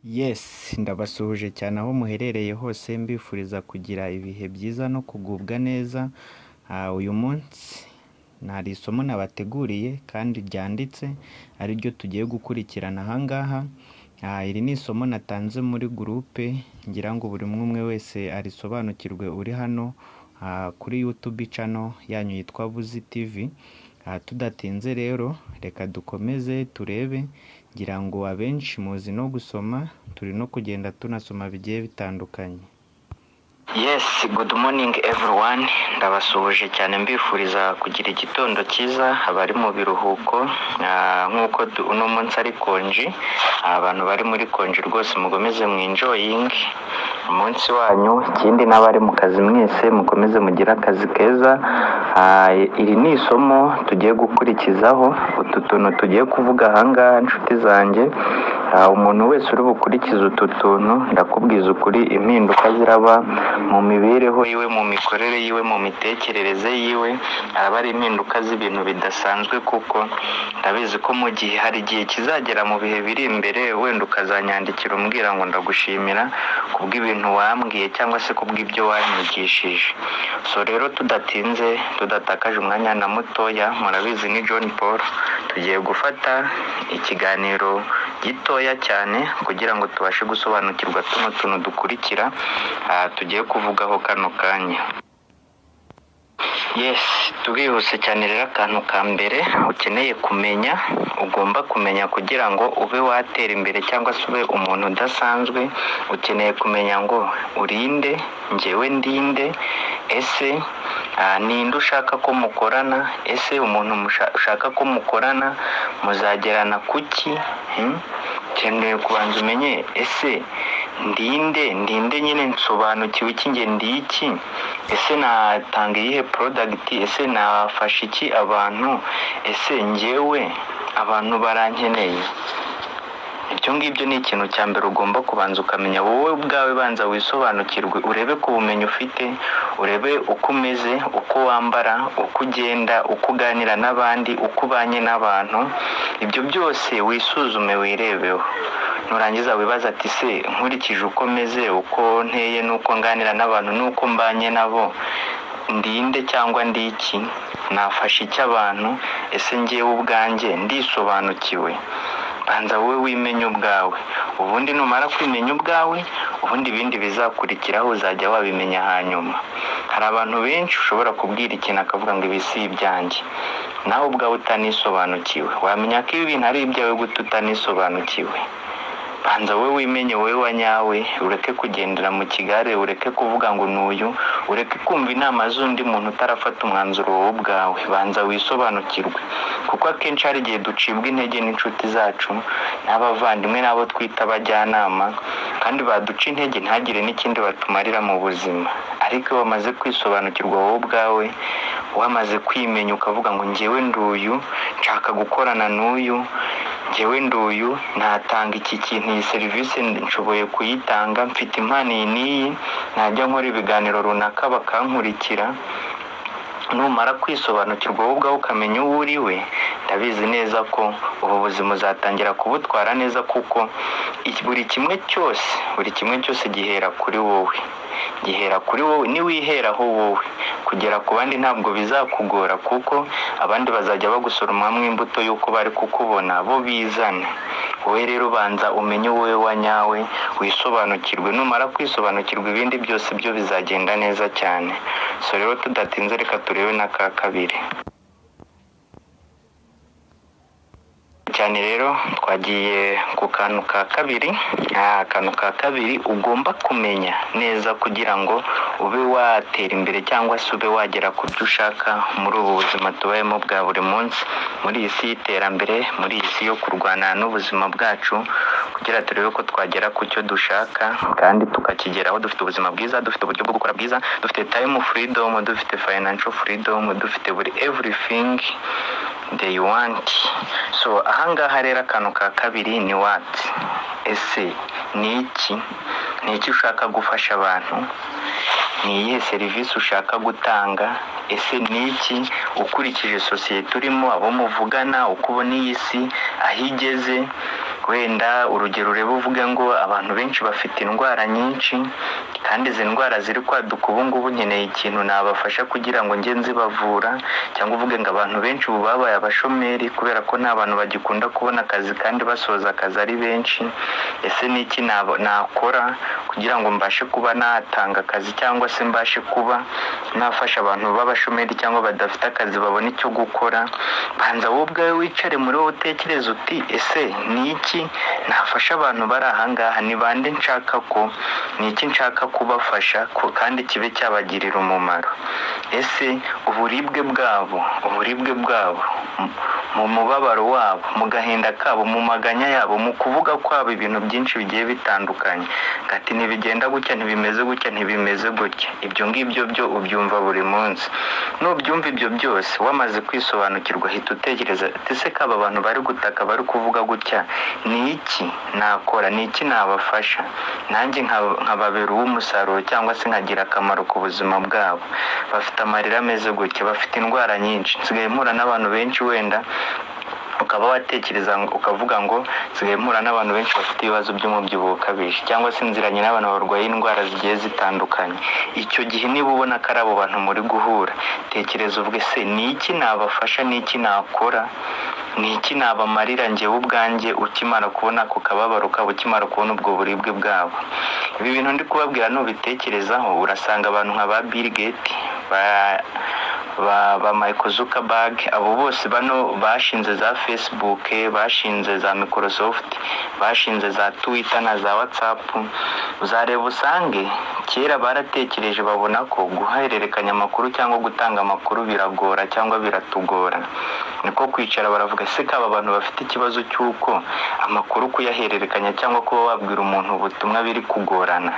Yes, ndabasuhuje cyane aho muherereye hose, mbifuriza kugira ibihe byiza no kugubwa neza. Uyu munsi hari isomo nabateguriye kandi ryanditse, ariryo tugiye gukurikirana aha ngaha. Iri ni isomo natanze muri groupe, ngira ngo buri umwe umwe wese arisobanukirwe uri hano kuri YouTube channel yanyu yitwa Buzi TV. Tudatinze rero, reka dukomeze turebe, ngira ngo abenshi muzi no gusoma, turi no kugenda tunasoma bigiye bitandukanye. Yes, good morning everyone. Ndabasuhuje cyane, mbifuriza kugira igitondo cyiza abari mu biruhuko. Nk'uko uno munsi ari konji, abantu bari muri konji rwose mukomeze mwenjoying umunsi wanyu. Ikindi, n'abari mu kazi mwese mukomeze mugire akazi keza. Iri ni isomo tugiye gukurikizaho utu tuntu tugiye kuvuga ahangaha, inshuti zanjye. Umuntu wese uri bukurikize utu tuntu, ndakubwiza ukuri, impinduka ziraba mu mibereho yiwe, mu mikorere yiwe, mu mitekerereze yiwe, araba ari impinduka z'ibintu bidasanzwe, kuko ndabizi ko mu gihe hari igihe kizagera mu bihe biri imbere, wenda ukazanyandikira umbwira ngo ndagushimira kubw'ibintu wambwiye cyangwa se kubw'ibyo wanyigishije. So rero, tudatinze, tudatakaje umwanya na mutoya, murabizi ni John Paul, tugiye gufata ikiganiro gitoya cyane kugira ngo tubashe gusobanukirwa tuno tuntu dukurikira tugiye kuvugaho kano kanya. Yes, turihuse cyane rero. Akantu ka mbere ukeneye kumenya, ugomba kumenya kugira ngo ube watera imbere cyangwa se ube umuntu udasanzwe, ukeneye kumenya ngo urinde, njyewe ndinde? Ese ninde ushaka ko mukorana? Ese umuntu ushaka ko mukorana muzagerana kuki? Hmm? Ukeneye kubanza umenye: ese ndinde? Ndinde nyine, nsobanukiwe iki? Nge ndi iki? Ese natanga iyihe product? Ese nafasha iki abantu? Ese njyewe abantu barankeneye? Ibyo ngibyo ni ikintu cya mbere ugomba kubanza ukamenya wowe ubwawe. Banza wisobanukirwe, urebe ku bumenyi ufite, urebe uko umeze, uko wambara, uko ugenda, uko uganira n'abandi, uko ubanye n'abantu. Ibyo byose wisuzume, wirebeho. Nurangiza wibaza ati: se nkurikije uko meze, uko nteye, n'uko nganira n'abantu, n'uko mbanye nabo, ndinde cyangwa ndi iki? Nafasha iki abantu? Ese njyewe ubwanjye ndisobanukiwe? Banza wowe wimenye ubwawe. Ubundi numara kwimenya ubwawe, ubundi ibindi bizakurikiraho uzajya wabimenya hanyuma. Hari abantu benshi ushobora kubwira ikintu akavuga ngo ibi si ibyanjye. Nawe ubwawe utanisobanukiwe, wamenya ko ibi bintu ari ibyawe gute utanisobanukiwe? Banza wowe wimenye, wowe wa nyawe, ureke kugendera mu kigare, ureke kuvuga ngo n'uyu, ureke kumva inama z'undi muntu utarafata umwanzuro wowe ubwawe. Banza wisobanukirwe, kuko akenshi hari igihe ducibwa intege n'inshuti zacu n'abavandimwe n'abo twita abajyanama, kandi baduca intege ntagire n'ikindi batumarira mu buzima. Ariko iyo wamaze kwisobanukirwa wowe ubwawe, wamaze kwimenya, ukavuga ngo njyewe nduyu, nshaka gukorana n'uyu, njyewe nduyu, natanga iki kintu, iyi serivisi nshoboye kuyitanga, mfite impano iyi n'iyi, najya nkora ibiganiro runaka bakankurikira. Numara kwisobanukirwa wowe ubwawe, ukamenya uwo uri we, ndabizi neza ko ubu buzima uzatangira kubutwara neza, kuko buri kimwe cyose, buri kimwe cyose gihera kuri wowe, gihera kuri wowe. Niwiheraho wowe, kugera ku bandi ntabwo bizakugora, kuko abandi bazajya bagusoromamo imbuto y'uko bari kukubona bo bizana. Wowe rero banza umenye wowe wa nyawe, wisobanukirwe. Numara kwisobanukirwa, ibindi byose byo bizagenda neza cyane. So rero, tudatinze, reka turebe n'aka kabiri cyane. Rero twagiye ku kantu ka kabiri. Akantu ka kabiri ugomba kumenya neza kugira ngo ube watera imbere cyangwa se ube wagera ku byo ushaka muri ubu buzima tubayemo bwa buri munsi, muri iyi si y'iterambere, muri iyi si yo kurwana n'ubuzima bwacu kugira turebe ko twagera ku cyo dushaka kandi tukakigeraho dufite ubuzima bwiza, dufite uburyo bwo gukora bwiza, dufite time freedom, dufite financial freedom, dufite buri everything they want. So ahangaha rero, akantu ka kabiri ni what? Ese ni iki? Ni iki ushaka gufasha abantu? Ni iyihe serivisi ushaka gutanga? Ese ni iki, ukurikije sosiyete urimo, abo muvugana, uko ubona iyi si aho igeze? Wenda urugero urebe uvuge ngo abantu benshi bafite indwara nyinshi, kandi izi ndwara ziri kwaduka ubu ngubu, nkeneye ikintu nabafasha kugira ngo njye nzibavura. Cyangwa uvuge ngo abantu benshi ubu babaye abashomeri kubera ko nta bantu bagikunda kubona akazi kandi basoza akazi ari benshi. Ese ni iki nakora kugira ngo mbashe kuba natanga akazi, cyangwa se mbashe kuba nafasha abantu b'abashomeri cyangwa badafite akazi babone icyo gukora? Banza wowe ubwawe wicare muri wowe utekereze uti ese ni iki nafasha abantu bari aha ngaha? Ni bande nshaka ko, ni iki nshaka kubafasha kandi kibe cyabagirira umumaro? Ese uburibwe bwabo, uburibwe bwabo, mu mubabaro wabo, mu gahinda kabo, mu maganya yabo, mu kuvuga kwabo ibintu byinshi bigiye bitandukanye, ati ntibigenda gutya, ntibimeze gutya, ntibimeze gutya, ibyo ngibyo byo ubyumva buri munsi. Nubyumva ibyo byose wamaze kwisobanukirwa, hita utekereza ati ese kaba abantu bari gutaka, bari kuvuga gutya, ni iki nakora, ni iki nabafasha nanjye nkababera uw'umusaruro cyangwa se nkagira akamaro ku buzima bwabo? Bafite amarira ameze gutya, bafite indwara nyinshi. Nsigaye mpura n'abantu benshi, wenda ukaba watekereza ukavuga ngo nsigaye mpura n'abantu benshi bafite ibibazo by'umubyibuho ukabije, cyangwa se nziranye n'abantu barwaye indwara zigiye zitandukanye. Icyo gihe niba ubona ko ari abo bantu muri guhura, tekereza uvuge se ni iki nabafasha, ni iki nakora, ni iki nabamarira njyewe ubwanjye ukimara kubona ako kababaro kabo, ukimara kubona ubwo buribwe bwabo. Ibi bintu ndi kubabwira nubitekerezaho, urasanga abantu nka ba Bill Gates, ba Michael Zuckerberg, abo bose bano bashinze za Facebook, bashinze za Microsoft, bashinze za Twitter na za WhatsApp, uzareba usange kera baratekereje babona ko guhererekanya amakuru cyangwa gutanga amakuru biragora cyangwa biratugora. Niko kwicara baravuga se kaba abantu bafite ikibazo cy'uko amakuru kuyahererekanya cyangwa kuba wabwira umuntu ubutumwa biri kugorana,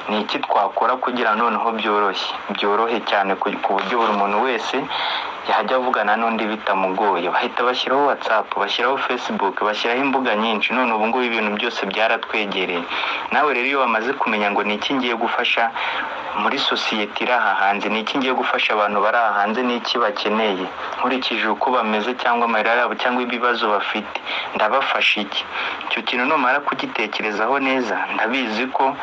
ni iki twakora kugira noneho byoroshye, byorohe cyane ku buryo buri muntu wese yajya avugana n'undi bitamugoye? Bahita bashyiraho WhatsApp, bashyiraho Facebook, bashyiraho imbuga nyinshi. None ubu ngubu ibintu byose byaratwegereye. Nawe rero iyo wamaze kumenya ngo ni iki ngiye gufasha muri sosiyete iri aha hanze, ni iki ngiye gufasha abantu bari aha hanze, ni iki bakeneye nkurikije uko bameze cyangwa amarira yabo cyangwa ibibazo bafite, ndabafasha iki? Icyo kintu numara kugitekerezaho neza, ndabizi ko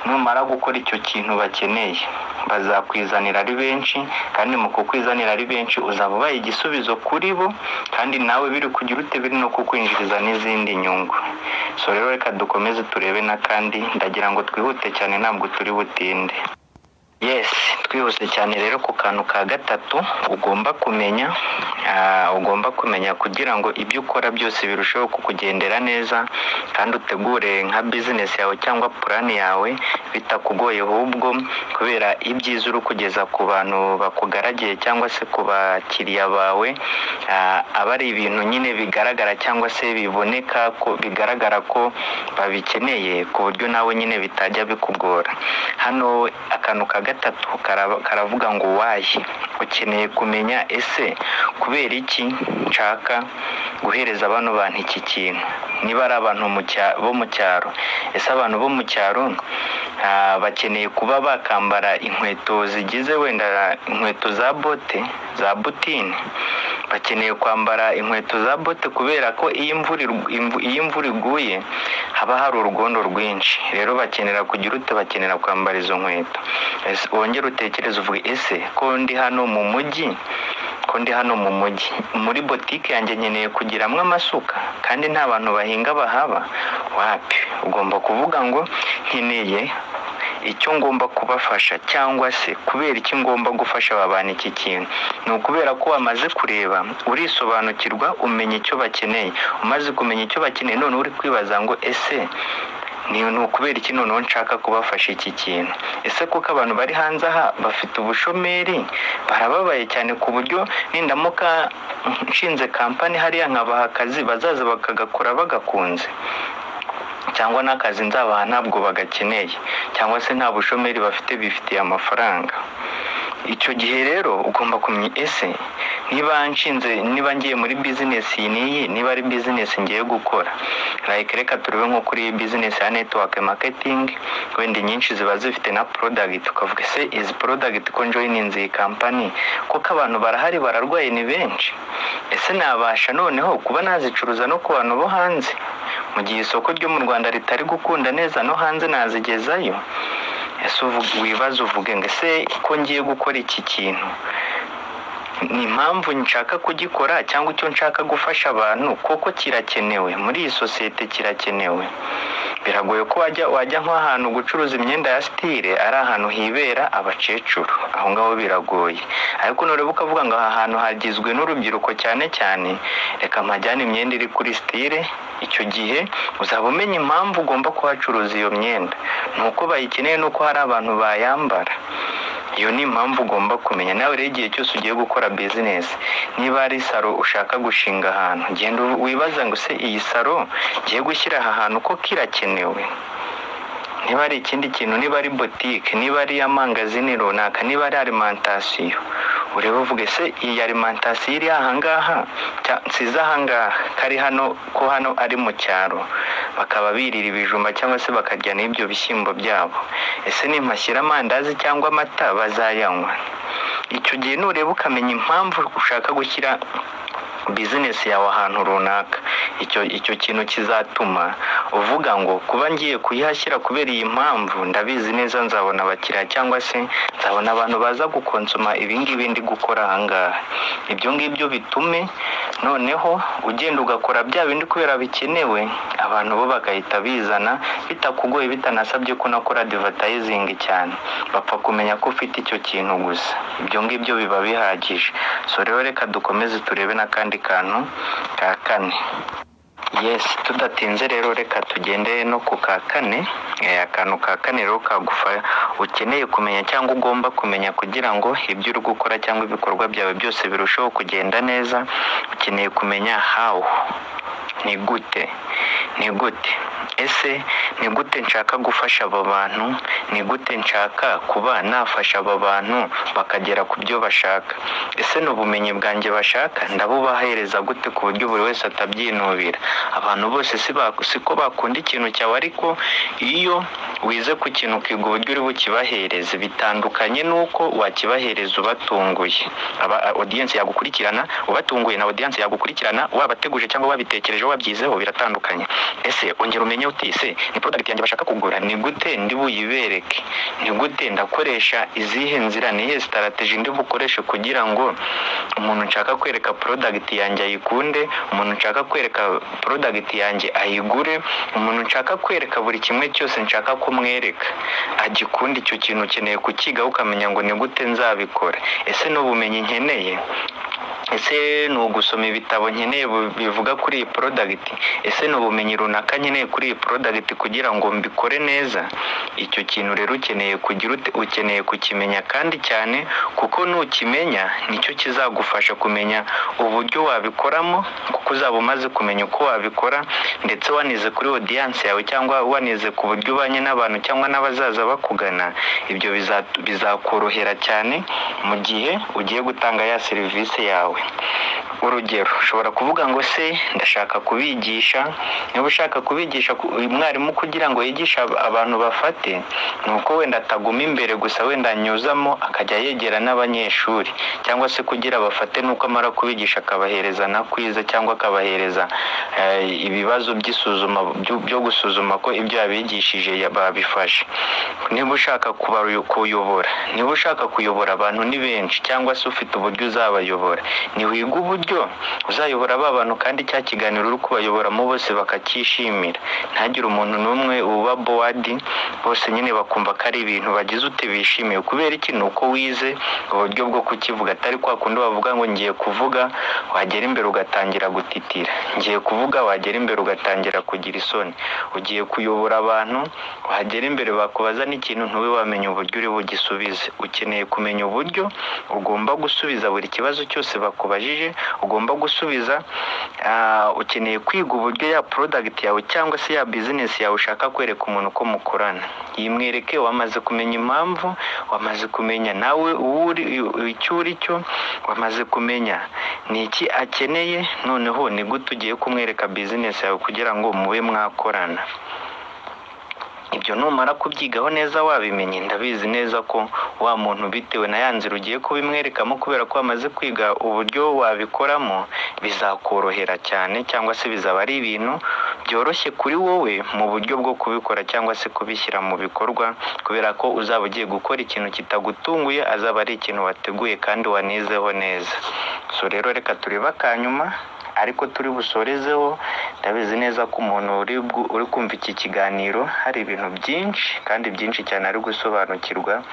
numara gukora icyo kintu bakeneye bazakwizanira ari benshi, kandi mu kukwizanira ari benshi uzaba ubaye igisubizo kuri bo, kandi nawe biri kugira ute, biri no kukwinjiriza n'izindi nyungu. So rero reka dukomeze turebe n'akandi, ndagira ngo twihute cyane ntabwo turi butinde. Yes, twihuse cyane rero ku kantu ka gatatu ugomba kumenya, ugomba kumenya kugira ngo ibyo ukora byose birusheho kukugendera neza, kandi utegure nka business yawe cyangwa plan yawe bitakugoye, ahubwo kubera ibyiza uri kugeza ku bantu bakugaragiye cyangwa se ku bakiriya bawe, aba ari ibintu nyine bigaragara cyangwa se biboneka ko bigaragara ko babikeneye, ku buryo nawe nyine bitajya bikugora. Hano akantu ka gatatu karavuga ngo why. Ukeneye kumenya ese kubera iki nshaka guhereza bano bantu iki kintu? Niba ari abantu bo mu cyaro, ese abantu bo mu cyaro bakeneye kuba bakambara inkweto zigize wenda inkweto za bote, za butine? Bakeneye kwambara inkweto za bote kubera ko iyo imvura iguye haba hari urugondo rwinshi, rero bakenera kugira ute, bakenera kwambara izo nkweto. Wongere utekereze uvuge ese ko ndi hano mu mujyi, ko ndi hano mu mujyi muri botike yanjye nkeneye kugiramwo amasuka kandi nta bantu bahinga bahaba? Wapi, ugomba kuvuga ngo nkeneye icyo ngomba kubafasha, cyangwa se kubera iki ngomba gufasha aba bantu iki kintu. Ni ukubera ko wamaze kureba, urisobanukirwa, umenya icyo bakeneye. Umaze kumenya icyo bakeneye, none uri kwibaza ngo ese ni ukubera iki noneho nshaka kubafasha iki kintu? Ese kuko abantu bari hanze aha bafite ubushomeri, barababaye cyane ku buryo nindamuka nshinze kampani hariya nkabaha akazi bazaza bakagakora bagakunze, cyangwa n'akazi nzabaha ntabwo bagakeneye, cyangwa se nta bushomeri bafite bifitiye amafaranga. Icyo gihe rero ugomba kumenya ese niba nshinze, niba ngiye muri business iyi n'iyi, niba ari business ngiye gukora, like reka turebe nko kuri business ya network marketing, wenda nyinshi ziba zifite na product, ukavuga ese izi product ko njoininze iyi company, kuko abantu barahari bararwaye ni benshi, ese nabasha noneho kuba nazicuruza no ku bantu bo hanze? Mu gihe isoko ryo mu Rwanda ritari gukunda neza, no hanze nazigezayo? Ese wibaze uvuge ngo: ese ko ngiye gukora iki kintu, ni impamvu nshaka kugikora cyangwa icyo nshaka gufasha abantu koko kirakenewe muri iyi sosiyete? Kirakenewe? Biragoye ko wajya nk'ahantu gucuruza imyenda ya style ari ahantu hibera abakecuru, aho ngaho biragoye. Ariko nureba ukavuga ngo aha hantu hagizwe n'urubyiruko cyane cyane, reka mpajyane imyenda iri kuri style. Icyo gihe uzaba umenya impamvu ugomba kuhacuruza iyo myenda, ni uko bayikeneye, nuko hari abantu bayambara. Iyo ni impamvu ugomba kumenya. Nawe rero, igihe cyose ugiye gukora business, niba ari salon ushaka gushinga ahantu, genda wibaza ngo: se iyi salon ngiye gushyira aha hantu ko kirakenewe? Niba ari ikindi kintu, niba ari botike, niba ari amangazini runaka, niba ari alimentation, urebe uvuge: se iyi alimentation iri aha ngaha nsize aha ngaha, kari hano, ko hano ari mu cyaro, bakaba birira ibijumba cyangwa se bakarya n'ibyo bishyimbo byabo, ese nimpashyira amandazi cyangwa amata bazayanywa? Icyo gihe nureba ukamenya impamvu ushaka gushyira business yawe ahantu runaka, icyo kintu kizatuma uvuga ngo: kuba ngiye kuyihashyira kubera iyi mpamvu, ndabizi neza nzabona abakiriya cyangwa se nzabona abantu baza gukonsoma ibi ngibi ndi gukora aha ngaha. Ibyo ngibyo bitume noneho ugenda ugakora bya bindi kubera bikenewe, abantu bo bagahita bizana bitakugoye, bitanasabye ko unakora advertising cyane. Bapfa kumenya ko ufite icyo kintu gusa, ibyo ngibyo biba bihagije. So rero, reka dukomeze turebe n'akandi kantu ka kane. Yes, tudatinze rero, reka tugende no ku ka kane. Akantu ka kane rero kagufa ukeneye kumenya cyangwa ugomba kumenya kugira ngo ibyo uri gukora cyangwa ibikorwa byawe byose birusheho kugenda neza, ukeneye kumenya how, ni gute. Ni gute? Ese ni gute nshaka gufasha aba bantu? Ni gute nshaka kuba nafasha aba bantu bakagera ku byo bashaka? Ese ni ubumenyi bwanjye bashaka? Ndabubahereza gute ku buryo buri wese atabyinubira? Abantu bose siko bakunda ikintu cyawe, ariko iyo wize ku kintu, ukiga uburyo uri bukibahereze, bitandukanye n'uko wakibahereza ubatunguye. Aba audience yagukurikirana ubatunguye na audience yagukurikirana wabateguje cyangwa wabitekerejeho, wabyizeho, biratandukanye. Ese ongera umenye uti: se ni product yanjye bashaka kugura, ni gute ndi buyibereke? Ni gute ndakoresha izihe nzira? Ni iyihe strategy ndi bukoreshe kugira ngo umuntu nshaka kwereka product yanjye ayikunde, umuntu nshaka kwereka product yanjye ayigure, umuntu nshaka kwereka buri kimwe cyose nshaka kumwereka agikunda? Icyo kintu ukeneye kukigaho, ukamenya ngo ni gute nzabikora. Ese ni ubumenyi nkeneye? Ese ni ugusoma ibitabo nkeneye bivuga kuri iyi product? Ese ni ubumenyi runaka nkeneye kuri iyi product kugira ngo mbikore neza? Icyo kintu rero ukeneye kugira ute? Ukeneye kukimenya kandi cyane, kuko nukimenya nicyo kizagufasha kumenya uburyo wabikoramo, kuko uzaba umaze kumenya uko wabikora, ndetse wanize kuri audience yawe cyangwa wanize ku buryo ubanye n'abantu cyangwa n'abazaza bakugana. Ibyo bizakorohera cyane mu gihe ugiye gutanga ya serivisi yawe. Urugero, ushobora kuvuga ngo: se ndashaka kubigisha. Niba ushaka kubigisha, umwarimu kugira ngo yigishe abantu bafate, ni uko wenda ataguma imbere gusa, wenda anyuzamo akajya yegera n'abanyeshuri, cyangwa se kugira bafate nuko amara kubigisha akabahereza na quiz cyangwa akabahereza ibibazo by'isuzuma byo gusuzuma ko ibyo yabigishije babifashe. Niba ushaka kuyobora, niba ushaka kuyobora abantu ni benshi, cyangwa se ufite uburyo uzabayobora, ntiwiga uburyo uzayobora ba bantu kandi cya kiganiro uri kubayoboramo bose bakacyishimira, ntagire umuntu n'umwe uba bored, bose nyine bakumva ko ari ibintu bagize ute, bishimiye. Kubera iki? Ni uko wize uburyo bwo kukivuga, atari kwa kundi bavuga ngo ngiye kuvuga, wagera imbere ugatangira gutitira, ngiye kuvuga, wagera imbere ugatangira kugira isoni. Ugiye kuyobora abantu, wagera imbere bakubaza n'ikintu ntube wamenya uburyo uri bugisubize. Ukeneye kumenya uburyo ugomba gusubiza buri kibazo cyose bakubajije, ugomba gusubiza. Ukeneye kwiga uburyo ya product yawe cyangwa se ya business yawe ushaka kwereka umuntu ko mukorana, yimwereke wamaze kumenya impamvu, wamaze kumenya nawe uwo uri, icyo uri cyo, wamaze kumenya ni iki akeneye. Noneho ni gute ugiye kumwereka business yawe kugira ngo mube mwakorana? Ibyo numara kubyigaho neza, wabimenye, ndabizi neza ko wa muntu, bitewe na ya nzira ugiye kubimwerekamo, kubera ko wamaze kwiga uburyo wabikoramo, bizakorohera cyane cyangwa se bizaba ari ibintu byoroshye kuri wowe mu buryo bwo kubikora cyangwa se kubishyira mu bikorwa, kubera ko uzaba ugiye gukora ikintu kitagutunguye, azaba ari ikintu wateguye kandi wanizeho neza. So rero reka turebe akanyuma ariko turi busorezeho. Ndabizi neza ko umuntu uri kumva iki kiganiro hari ibintu byinshi kandi byinshi cyane ari gusobanukirwa,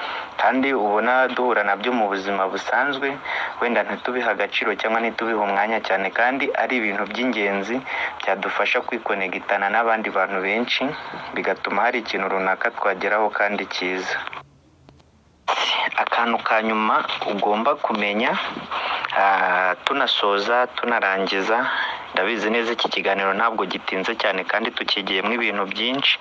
kandi ubona duhura nabyo mu buzima busanzwe, wenda ntitubihe agaciro cyangwa ntitubihe umwanya cyane, kandi ari ibintu by'ingenzi byadufasha kwikonegitana n'abandi bantu benshi, bigatuma hari ikintu runaka twageraho kandi cyiza. Akantu ka nyuma ugomba kumenya, tunasoza tunarangiza, ndabizi neza iki kiganiro ntabwo gitinze cyane kandi tukigiyemo ibintu byinshi.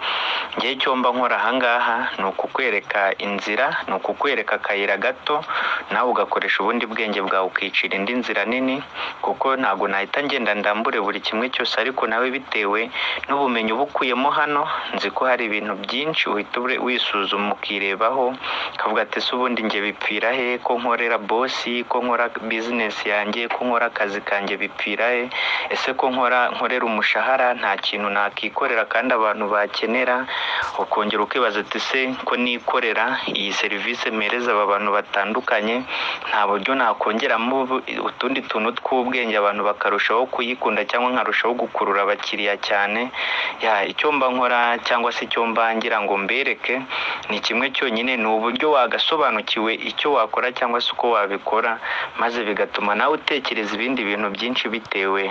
Ngewe icyo mba nkora ahangaha ni ukukwereka inzira, ni ukukwereka akayira gato, nawe ugakoresha ubundi bwenge bwawe ukicira indi nzira nini, kuko ntabwo nahita ngenda ndambure buri kimwe cyose, ariko nawe bitewe n'ubumenyi uba ukuyemo hano, nzi ko hari ibintu byinshi uhita wisuzuma ukirebaho, ukavuga ati ese ubundi njye bipfira he, ko nkorera bosi, ko nkora bizinesi yanjye, ko nkora akazi kanjye bipfira he, ese ko nkorera umushahara nta kintu nakikorera kandi abantu bakenera. Ukongera ukibaza ati ese ko nikorera iyi serivisi mpereza aba bantu batandukanye, nta buryo nakongeramo utundi tuntu tw'ubwenge abantu bakarushaho kuyikunda cyangwa nkarushaho gukurura abakiriya cyane. Ya, icyo mba nkora cyangwa se icyo mba ngira ngo mbereke ni kimwe cyonyine, ni uburyo wagasobanukiwe icyo wakora cyangwa se uko wabikora, maze bigatuma nawe utekereza ibindi bintu byinshi bitewe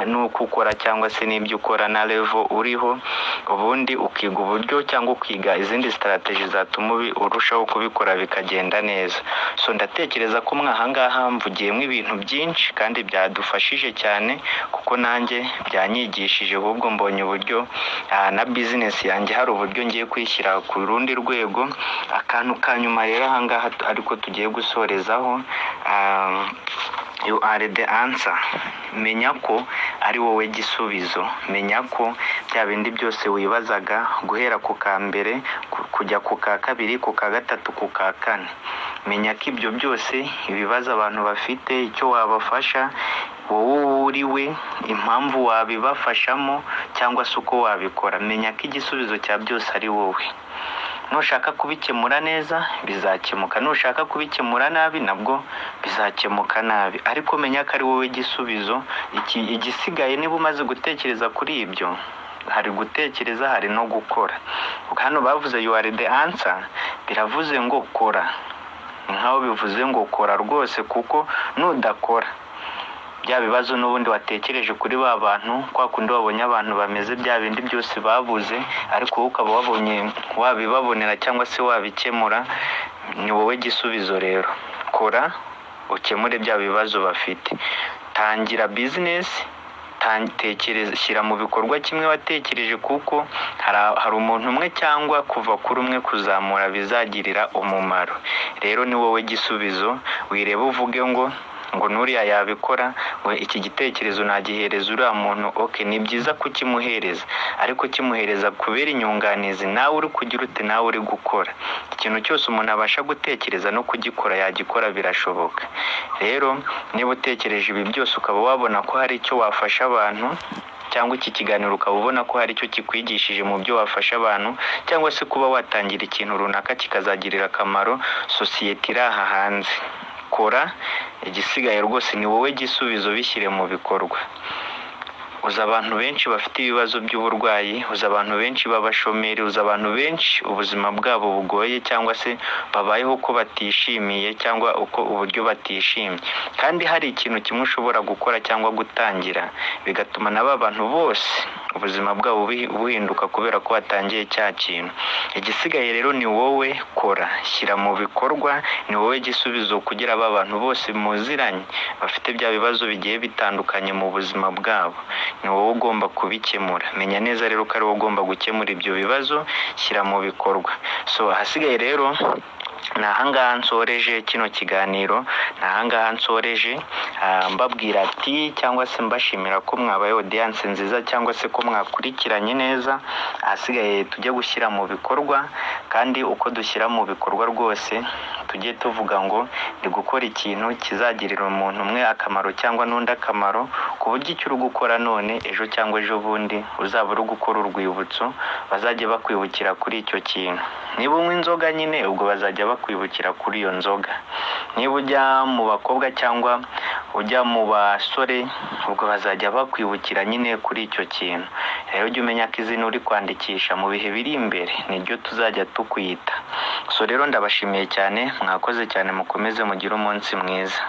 n'uko ukora cyangwa se n'ibyo ukora na level uriho, ubundi ukiga uburyo cyangwa ukiga izindi strategy zatuma urushaho kubikora bikagenda neza. So ndatekereza ko mwahangaha mvugiyemo ibintu byinshi kandi byadufashije cyane, kuko nanjye byanyigishije, ahubwo mbonye uburyo na business yanjye hari uburyo ngiye kuyishyira ku rundi rwego. Akantu ka nyuma rero ahangaha ariko tugiye gusorezaho, you are the answer. Menya ko ari wowe gisubizo, menya ko bya bindi byose wibazaga guhera ku ka mbere kujya ku ka kabiri, ku ka gatatu, ku ka kane, menya ko ibyo byose ibibazo abantu bafite, icyo wabafasha wowe uri we, impamvu wabibafashamo cyangwa se uko wabikora, menya ko igisubizo cya byose ari wowe. Nushaka kubikemura neza bizakemuka, nushaka kubikemura nabi nabwo bizakemuka nabi, ariko menya ko ari wowe gisubizo. Igisigaye niba umaze gutekereza kuri ibyo, hari gutekereza hari no gukora. Hano bavuze you are the answer, biravuze ngo kora, ni nkaho bivuze ngo kora rwose, kuko nudakora bya bibazo n'ubundi watekereje kuri ba bantu, kwa kundi wabonye abantu bameze bya bindi byose babuze, ariko wowe ukaba wabonye wabibabonera cyangwa se wabikemura, ni wowe gisubizo. Rero kora ukemure bya bibazo bafite, tangira bizinesi, tekereza, shyira mu bikorwa kimwe watekereje, kuko hari umuntu umwe cyangwa kuva kuri umwe kuzamura bizagirira umumaro. Rero ni wowe gisubizo, wireba uvuge ngo nuriya yabikora, ngo iki gitekerezo nagihereza uriya muntu, okay, ni byiza kukimuhereza, ariko kimuhereza kubera inyunganizi, nawe uri kugira ute, nawe uri gukora. Ikintu cyose umuntu abasha gutekereza no kugikora yagikora, birashoboka. Rero niba utekereje ibi byose ukaba wabona ko hari icyo wafasha abantu, cyangwa iki kiganiro ukaba ubona ko hari icyo kikwigishije mu byo wafasha abantu, cyangwa se kuba watangira ikintu runaka kikazagirira akamaro sosiyete iri aha hanze, kora. Igisigaye rwose ni wowe gisubizo, bishyire mu bikorwa. Uzi abantu benshi bafite ibibazo by'uburwayi, uzi abantu benshi b'abashomeri, uzi abantu benshi ubuzima bwabo bugoye cyangwa se babayeho uko batishimiye cyangwa uko uburyo batishimye, kandi hari ikintu kimwe ushobora gukora cyangwa gutangira bigatuma na ba bantu bose ubuzima bwabo buhinduka kubera ko watangiye cya kintu. Igisigaye rero ni wowe, kora, shyira mu bikorwa, ni wowe gisubizo kugira ba bantu bose muziranye bafite bya bibazo bigiye bitandukanye mu buzima bwabo, ni wowe ugomba kubikemura. Menya neza rero ko ari wowe ugomba gukemura ibyo bibazo, shyira mu bikorwa. So ahasigaye rero ni ahangaha nsoreje kino kiganiro, ni ahangaha nsoreje, mbabwira ati cyangwa se mbashimira ko mwabaye audience nziza cyangwa se ko mwakurikiranye neza. Ahasigaye tujye gushyira mu bikorwa, kandi uko dushyira mu bikorwa rwose tugenda Tujye tuvuga ngo ndi gukora ikintu kizagirira umuntu umwe akamaro cyangwa n'undi akamaro, ku buryo icyo uri gukora none, ejo cyangwa ejo bundi uzaba uri gukora urwibutso, bazajya bakwibukira kuri icyo kintu. Niba unywa inzoga nyine ubwo bazajya bakwibukira kuri iyo nzoga. Niba ujya mu bakobwa cyangwa ujya mu basore, ubwo bazajya bakwibukira nyine kuri icyo kintu. Rero ujye umenya ko izina uri kwandikisha mu bihe biri imbere niryo tuzajya tukwita. So rero ndabashimiye cyane, mwakoze cyane, mukomeze mugire umunsi mwiza.